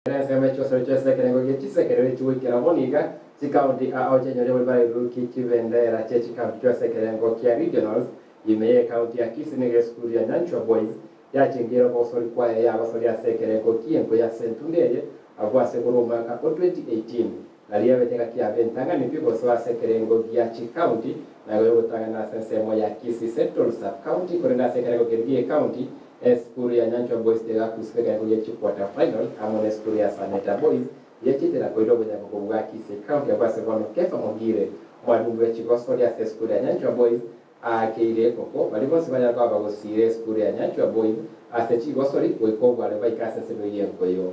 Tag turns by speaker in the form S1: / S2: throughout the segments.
S1: Ere ensemo y'echigosori chionsi nekerengo gie chisekerero echigoikera bono iga chikaunti ao chianyore bori barairurukie chibendera chie chikaunti chionsi ekerengo kia regionals ime ye ekaunti ya Kisii nigo esukuru ya Nyanchwa Boys yachengeire okogosori kwaye yagosoria ase ekerengo ki'enko ya Sentunda eye abwo ase korwa omwaka o 2018 nario yabete engaki yabo entang'ani pi gosoa ase ekerengo gia chikaunti na igo yogotang'ana ase ensemo ya Kisii Central Sub County korende ase ekerengo keria gie ekaunti Esukuru ya Nyanchwa Boys tegakusika ekerengo gie chiquarter final amo nesukuru ya Sameta Boys yachete na koira obonyangogo bwa Kisii County abwo ase bono Kefa Mogire omwalimu bwe chigosori ase esukuru ya Nyanchwa Boys aakeire ekoko baria bonsi banyare koba bagosiira esukuru ya Nyanchwa Boys ase chigosori goika obware baike ase ensemo eyio enkoyo.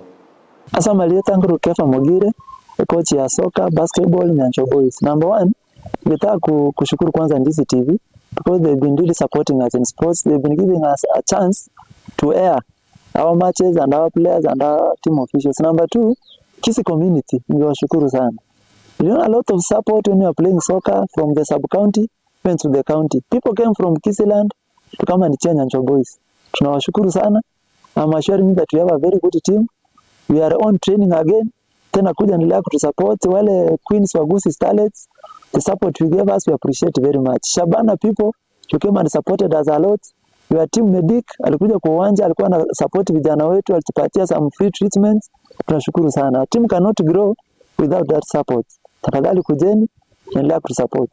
S2: Ase amarieta nkorwa Kefa Mogire, ecoach ya soccer, basketball, Nyanchwa Boys. Number one, Ningetaka kushukuru kwanza Ndizi TV because they've been really supporting us in sports, they've been giving us a chance to air our matches and our players and our team officials. Number two, Kisii community, ningewashukuru sana. Niliona a lot of support when we were playing soccer from the sub county even to the county. People came from Kisii land to come and cheer Nyanchwa Boys. Tunawashukuru sana. I'm assuring you that we have a very good team. We are on training again. Tena kuja endelea kutusupport wale Queens wa Gusii Starlets. The support you gave us we appreciate very much. Shabana people you came and supported us a lot. Your team Medic alikuja kwa uwanja alikuwa na support vijana wetu, alitupatia some free treatments. Tunashukuru sana. Team cannot grow without that support. Tafadhali kujeni, endelea kutusupport.